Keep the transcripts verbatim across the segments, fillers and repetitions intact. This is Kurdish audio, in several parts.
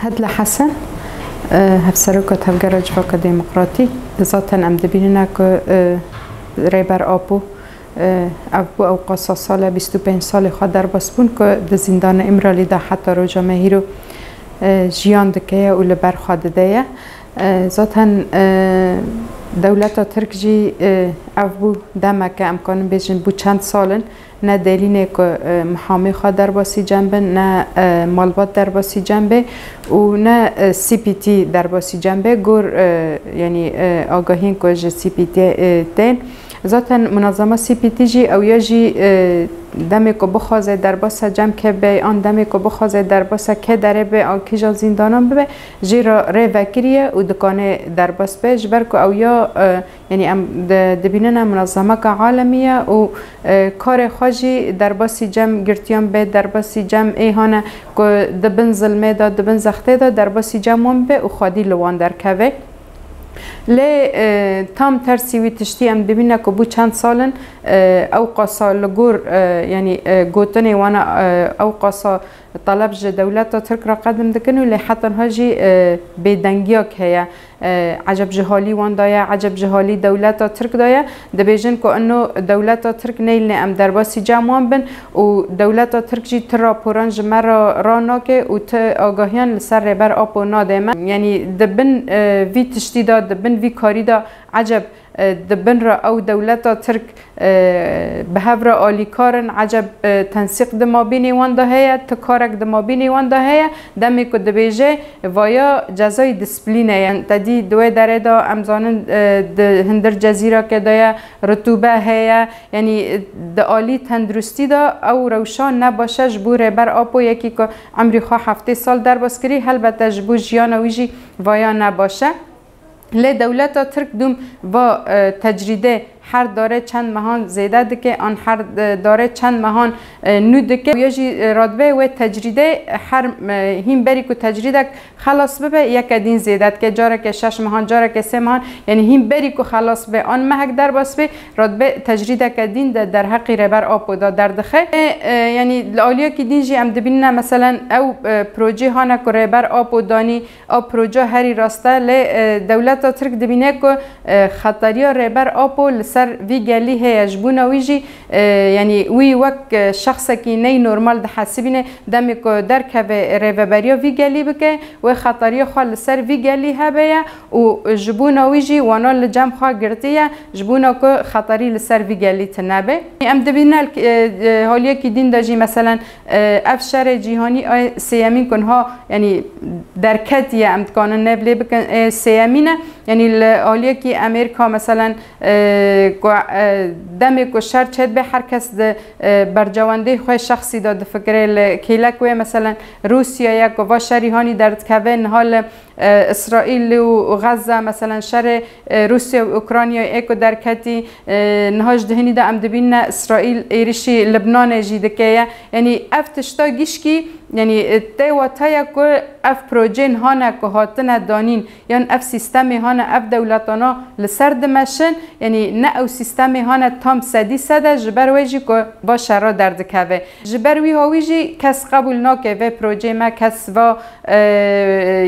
Hedle Hesen, e, Hevseroka Tevgera Civaka Demokratîk, zaten em dibînine ku, e, Rêber Apo, e, ev bû ew qasa sale, bîst û pênc salê xwe derbas bûn ku di zîndana Îmralî de heta roja me hîro, e, jiyan dike ye û li ber xwe dide ye. E, zaten, e, dewleta Tirk jî, e, ev bû demeke, em kanin bêjin bû çend sal in, ne delînê ku, e, mihamê xwe derbasî cem bin, ne, e, malbat derbasî cem bê û ne, e, C P T derbasî cem bê. Gor, e, yanî, e, agahiyên ku ji C P T, e, tên. Zaten munazama C P T jî ew ya jî, e, demê ku bixwaze derbasa cem ke be, an demê ku bixwaze derbasa ke derê be, an kîja zîndanan bibe, jê re rê vekiriye û dikane derbas be. Ji ber ku ew ya, e, Yanî em di-, dibînine munazemeka alemî ye û, e, karê xwe jî derbasî cem girtiyan bê, derbasî cem ê hane ku di bin zilmê de, di bin zextê de derbasî cem wan bê û xwedî li wan derkeve. Lê, e, tam tersî wî tiştî em dibîne ku bû çend sal in, e, ew qasa li gor, e, yanî, e, gotinê wana, e, ew qasa taleb ji dewleta Tirk re qedim dikin û lê heta niha jî, e, bêdengiyek heye. E, eceb ji halî wan de ye, eceb ji halî dewleta Tirk de ye. Dibêjin ku ino dewleta Tirk neyline em derbasî cem wan bin û dewleta Tirk jî ti raporan ji me re ranake û ti agahiyan li ser Rêber Apo nade me. Yanî di bin, e, vî tiştî de, di bin vî karî de eceb, e, di bin re ew dewleta Tirk, e, bi hev re alîkar in, eceb, e, tensîq di mabînê wan de heye, ti karek di mabînê wan de heye, demê ku dibêje vaya cezayê disiplîne ye. Te dî di wê derê de em zanin, e, di hundir cezîreke de ye, ritûbe heye, yanî, e, di alî tenduristî de ew rewşa ne baş e ji bo Rêber Apo yekî ku emrî xwe heftê sal derbas kirî, helbete ji bo jiyana wî jî vaya ne baş e. Lê dewleta Tirk dûm va, e, tecrîdê her dare çend mehan zêde dike, an her, e, dare çend mehan, e, nû dike. Ya jî, e, radibê wê tecrîdê her, e, hîn berî ku tecrîdek xelas bibe, yeke dîn zêde dike, careke şeş mehan, careke sê mehan, yanî hîn berî ku xelas be, an mehek derbas be, radibê tecrîdeke dîn de derheqî Rêber Apo de derdixe. E, e, yanî li aliyekî dîn jî em dibînine, meselen, ew, e, projê hane ku Rêber Apo danî, Ew proje herî rast e, lê, e, dewleta Tirk dibîne ku, e, xetariya Rêber Apo li ser vî gelî heye. Ji bona wî jî, e, yanî wî wek, e, şexsekî ney normal dihesibîne, demê ku derkeve rêveberiya vî gelî bike, wê xetariya xwe li ser vî gelî hebe ye û ji bona wî jî wana li cem xwe girtiye, ji bona ku xetarî li ser vî gelî tune be. Em dibîne, e, e, haliyekî dîn de jî, meselen, E, ev şerê cîhanî a sêyemîn ku niha, yanî derketiye, em dikanin nev lê bikin, e, sêyemîn e. Yanî li aliyekî Amerîka, meselen, e, ku, e, demê ku şer çêdibe, her kes di, e, bercewendê xwe şexsî de difikire. Li kêlek wê, meselen, Rûsya ye ku va şerî hanî derdikeve, niha li, e, Îsraîl û Xezze, meselen, şerê, e, Rûsya û Ukraynayê ku derketî, e, niha ji dihinî de em dibînine Îsraîl êrişî Libnanê jî dike ye. Yanî ev tişta gişkî, yanî, e, tê wata ye ku ev projeyên hane ku hatine danîn, yan ev sîstemê hane ev dewletana li ser dimeşin, yanî ne ew sîstemê hane tam sedî sed e, ji ber wê jî ku va şera derdikeve. Ji ber wî hawî jî kes qebûl nake vê projeyê me, kes va, e,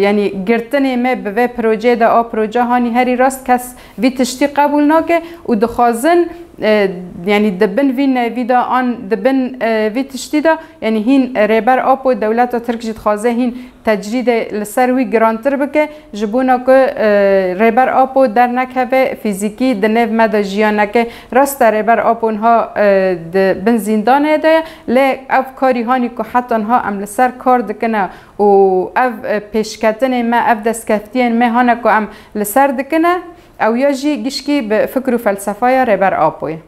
yanî girtinê me bi vê projeyê de, a proje hanî herî rast, kes vî tiştî qebûl nake û dixwazin, e, yanî di bin vî nevî de an di bin, e, vî tiştî de, yanî hîn Rêber Apo, dewleta Tirk jî dixwaze hîn tecrîdê li ser wî girantir bike, ji bona ku, e, Rêber Apo dernekeve, fîzîkî di nêv me de jiyan neke. Rast e, Rêber Apo niha, e, di bin zîndanê de ye, lê ev karî hanî ku heta niha em li ser kar dikine û ev, e, pêşketinê me, ev destkeftiyên me hane ku em li ser dikine, ew ya jî gişkî bi fikr û felsefaya Rêber Apo ye.